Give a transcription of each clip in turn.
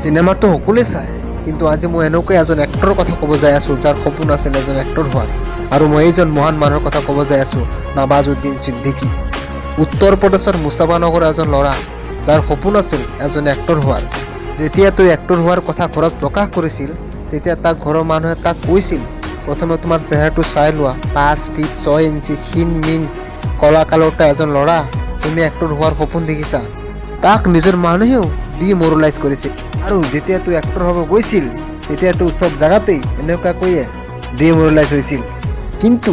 চিনেমাটো সকলোৱে চায়, কিন্তু আজি মই এনেকুৱা এজন এক্টৰৰ কথা ক'ব যাই আছোঁ, যাৰ সপোন আছিল এজন এক্টৰ হোৱাৰ। আৰু মই এইজন মহান মানুহৰ কথা ক'ব যাই আছোঁ, নৱাজুদ্দিন ছিদ্দিকী। উত্তৰ প্ৰদেশৰ মুছাবানগৰৰ এজন ল'ৰা, যাৰ সপোন আছিল এজন এক্টৰ হোৱাৰ। যেতিয়া তেওঁ এক্টৰ হোৱাৰ কথা ঘৰত প্ৰকাশ কৰিছিল, তেতিয়া তাক ঘৰৰ মানুহে তাক কৈছিল, "প্ৰথমে তোমাৰ চেহেৰাটো চাই লোৱা। 5 ফিট 6 ইঞ্চি, ক্ষীণ মীন, কলা কালটা এজন ল'ৰা, তুমি এক্টৰ হোৱাৰ সপোন দেখিছা?" তাক নিজৰ মানুহেও ডিমৰলাইজ কৰিছিল। আৰু যেতিয়া তেওঁ এক্টৰ হ'ব গৈছিল, তেতিয়া তেওঁ চব জেগাতেই এনেকুৱাকৈয়ে ডিমৰলাইজ হৈছিল। কিন্তু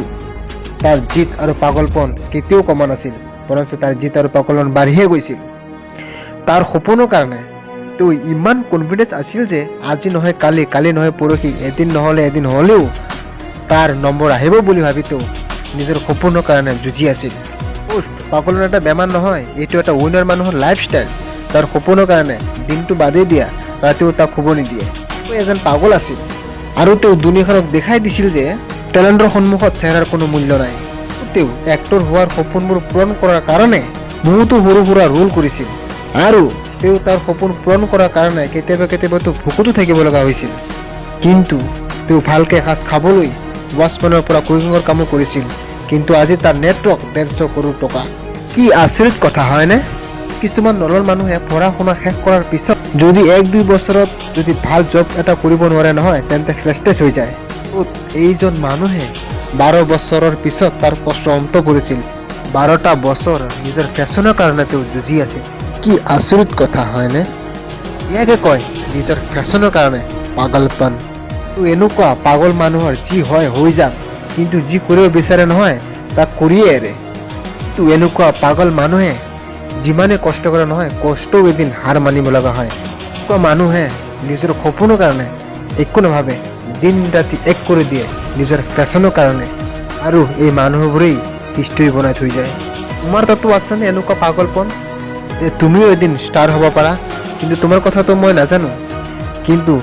তাৰ জিদ আৰু পাগলপন কেতিয়াও কমা নাছিল, বৰঞ্চ তাৰ জিদ আৰু পাগলপন বাঢ়িহে গৈছিল। তাৰ সপোনৰ কাৰণে তেওঁ ইমান কনফিডেঞ্চ আছিল যে আজি নহয় কালি, কালি নহয় পৰহি, এদিন নহ'লে এদিন হ'লেও তাৰ নম্বৰ আহিব বুলি ভাবি তেওঁ নিজৰ সপোনৰ কাৰণে যুঁজি আছিল। দোস্ত, পাগলৰ এটা বেমাৰ নহয়, এইটো এটা উইনাৰ মানুহৰ লাইফষ্টাইল, যাৰ সপোনৰ কাৰণে দিনটো বাদেই দিয়া, ৰাতিও তাক শুব নিদিয়ে। তেওঁ এজন পাগল আছিল আৰু তেওঁ দুনীয়াখনক দেখাই দিছিল যে টেলেণ্টৰ সন্মুখত চেহেৰাৰ কোনো মূল্য নাই। তেওঁ এক্টৰ হোৱাৰ সপোনবোৰ পূৰণ কৰাৰ কাৰণে বহুতো সৰু সুৰা ৰোল কৰিছিল আৰু তেওঁ তাৰ সপোন পূৰণ কৰাৰ কাৰণে কেতিয়াবা কেতিয়াবাতো ভোকতো থাকিব লগা হৈছিল। কিন্তু তেওঁ ভালকৈ এসাঁজ খাবলৈ ৱাচমেনৰ পৰা কুকিঙৰ কামো কৰিছিল। কিন্তু আজি তাৰ নেটৱৰ্থ 150 কৰোৰ টকা। কি আচৰিত কথা, হয়নে? কিছুমান নৰ্মেল মানুহে পঢ়া শুনা শেষ কৰাৰ পিছত যদি 1-2 বছৰত যদি ভাল জব এটা কৰিব নোৱাৰে নহয়, তেন্তে ফ্ৰাষ্ট্ৰেট হৈ যায়। ত'ত এইজন মানুহে 12 বছৰৰ পিছত তাৰ কষ্ট অন্ত পৰিছিল। 12টা বছৰ নিজৰ পেছনৰ কাৰণে তেওঁ যুঁজি আছিল। কি আচৰিত কথা, হয়নে? ইয়াকে কয় নিজৰ পেছনৰ কাৰণে পাগলপন। তো এনেকুৱা পাগল মানুহৰ যি হয় হৈ যাক, কিন্তু যি কৰিব বিচাৰে নহয়, তাক কৰিয়ে এৰে। তো এনেকুৱা পাগল মানুহে যিমানে কষ্ট কৰে নহয়, কষ্টও এদিন হাৰ মানিব লগা হয়। এনেকুৱা মানুহে নিজৰ সপোনৰ কাৰণে একো নাভাবে, দিন ৰাতি এক কৰি দিয়ে নিজৰ পেছনৰ কাৰণে আৰু এই মানুহবোৰেই হিষ্টৰী বনাই থৈ যায়। তোমাৰ তাতো আছেনে এনেকুৱা পাগলপন যে তুমিও এদিন ষ্টাৰ হ'ব পাৰা? কিন্তু তোমাৰ কথাটো মই নাজানো, কিন্তু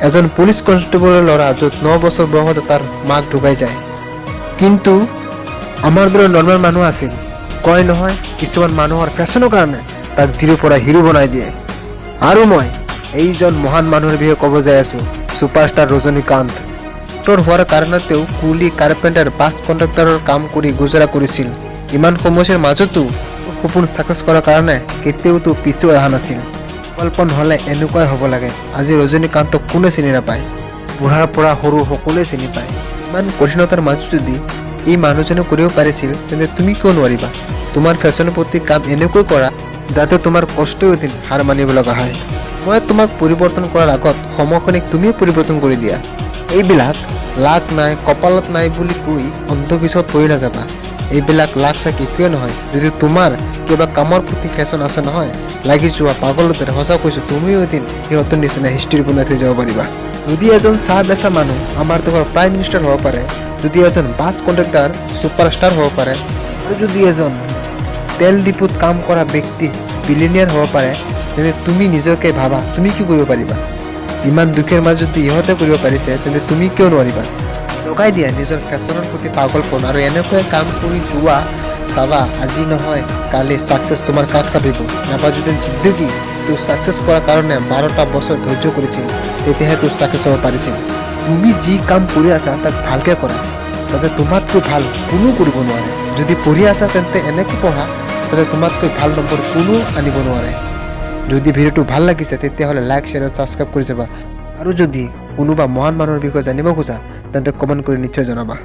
এজন পুলিচ কনষ্টেবলৰ ল'ৰা, য'ত 9 বছৰ বয়সতে তাৰ মাক ঢুকাই যায়, কিন্তু আমাৰ দৰে নৰ্মেল মানুহ আছিল। কয় নহয়, কিছুমান মানুহৰ পেছনৰ কাৰণে তাক জিৰোৰ পৰা হিৰো বনাই দিয়ে। আৰু মই এইজন মহান মানুহৰ বিষয়ে ক'ব যাই আছোঁ, ছুপাৰষ্টাৰ ৰজনীকান্ত। এক্টৰ হোৱাৰ কাৰণে তেওঁ কুলি, কাৰ্পেণ্টাৰ, বাছ কণ্ডাক্টৰৰ কাম কৰি গুজাৰা কৰিছিল। ইমান সমস্যাৰ মাজতো সপোন ছাকচেছ কৰাৰ কাৰণে কেতিয়াওতো পিছুৱাই অহা নাছিল। কল্পন হ'লে এনেকুৱাই হ'ব লাগে। আজি ৰজনীকান্তক কোনে চিনি নাপায়? বুঢ়াৰ পৰা সৰু সকলোৱে চিনি পায়। ইমান কঠিনতাৰ মাজত যদি এই মানুহজনে কৰিব পাৰিছিল, তেন্তে তুমি কিয় নোৱাৰিবা? তোমাৰ পেছনৰ প্ৰতি কাম এনেকৈ কৰা, যাতে তোমাৰ কষ্টও এদিন হাৰ মানিব লগা হয়। মই তোমাক পৰিৱৰ্তন কৰাৰ আগত সময়খিনিক তুমিয়ে পৰিৱৰ্তন কৰি দিয়া। এইবিলাক লাক নাই, কপালত নাই বুলি কৈ অন্ধবিশ্বাসত পৰি নাযাবা। এইবিলাক লাক চাক একোৱে নহয়। যদি তোমাৰ কিবা কামৰ প্ৰতি পেছন আছে নহয়, লাগি যোৱা পাগলৰ দৰে। সঁচা কৈছোঁ, তুমিও এদিন সিহঁতৰ নিচিনা হিষ্ট্ৰী বনাই থৈ যাব পাৰিবা। যদি এজন চাহ বেচা মানুহ আমাৰ দেশৰ প্ৰাইম মিনিষ্টাৰ হ'ব পাৰে, যদি এজন বাছ কণ্ডাক্টৰ ছুপাৰষ্টাৰ হ'ব পাৰে আৰু যদি এজন তেল ডিপুত কাম কৰা ব্যক্তি বিলিনিয়াৰ হ'ব পাৰে, তেন্তে তুমি নিজকে ভাবা, তুমি কি কৰিব পাৰিবা? ইমান দুখেৰ মাজত যদি ইহঁতে কৰিব পাৰিছে, তেন্তে তুমি কিয় নোৱাৰিবা? লগাই দিয়া নিজৰ পেছনৰ প্ৰতি পাগলপন আৰু এনেকৈ কাম কৰি যোৱা। চাবা, আজি নহয় কালি ছাকচেছ তোমাৰ কাষ চাপিব। নৱাজুদ্দিন ছিদ্দিকী তেওঁ ছাকচেছ পোৱাৰ কাৰণে 12টা বছৰ ধৈৰ্য কৰিছিল, তেতিয়াহে তেওঁ ছাকচেছ হ'ব পাৰিছিল। তুমি যি কাম কৰি আছা, তাক ভালকৈ কৰা, যাতে তোমাতকৈ ভাল কোনো কৰিব নোৱাৰে। যদি পঢ়ি আছা, তেন্তে এনেকৈ পঢ়া যাতে তোমাতকৈ ভাল নম্বৰ কোনো আনিব নোৱাৰে। যদি ভিডিঅ'টো ভাল লাগিছে, তেতিয়াহ'লে লাইক, শ্বেয়াৰ আৰু ছাবস্ক্ৰাইব কৰি যাবা। আৰু যদি কোনোবা মহান মানুহৰ বিষয়ে জানিব খোজা, তেন্তে কমেণ্ট কৰি নিশ্চয় জনাবা।